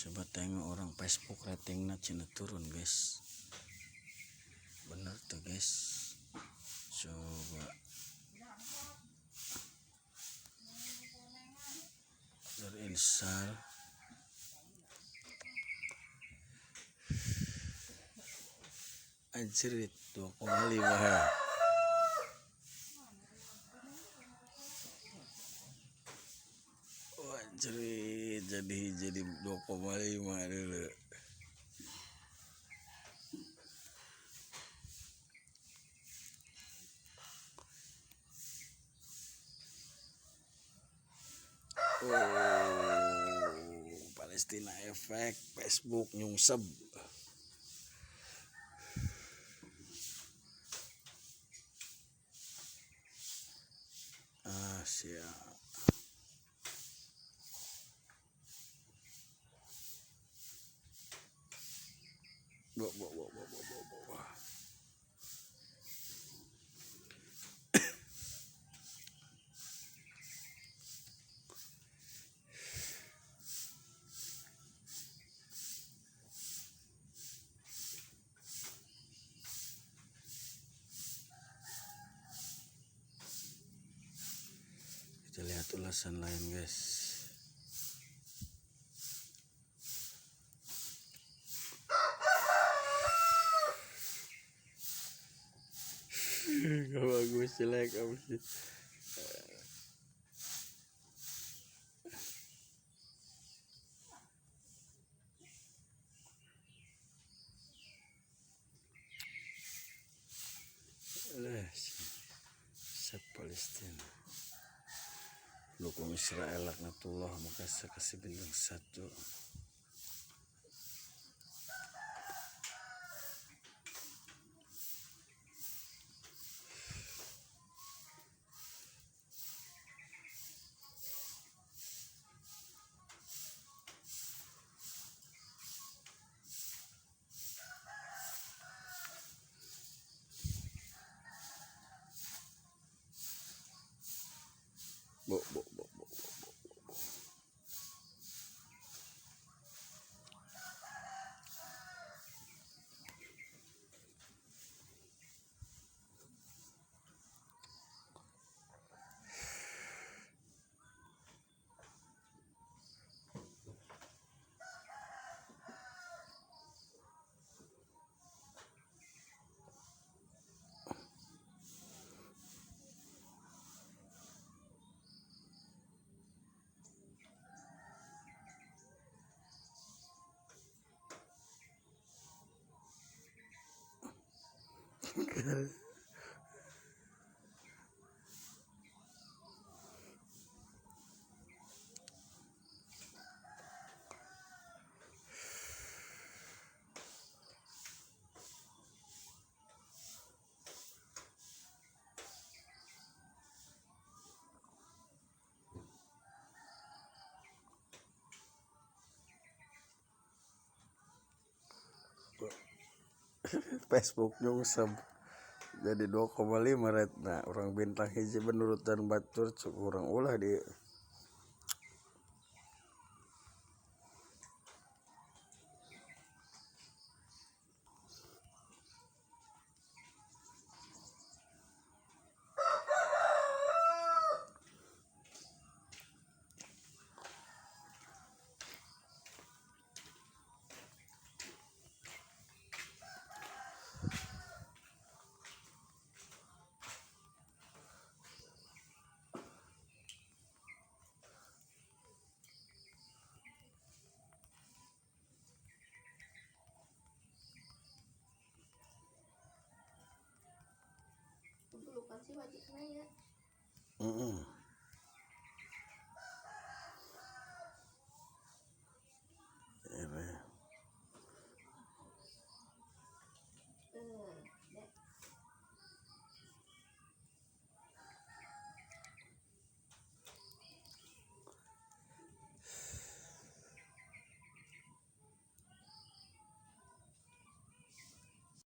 Coba tengok orang Facebook ratingnya cina turun guys. Bener tuh guys. Coba terinstal. Anjir 2,5. Anjir jadi 2,5 dulu. Oh, Palestina efek Facebook nyungsep. Ah, siap. Bo bo bo bo bo bo bo. Kita lihat ulasan lain guys. Gak bagus, jelek apa sih? Set Palestina dukung Israel laknatullah, maka saya kasih bintang 1. Bo bo bo bo bo bo bo. Facebook nyungsep jadi 2,5 ret. Nah, orang bintang hiji menurutan batur cukup orang ulah di Bukan sih wajibnya ya.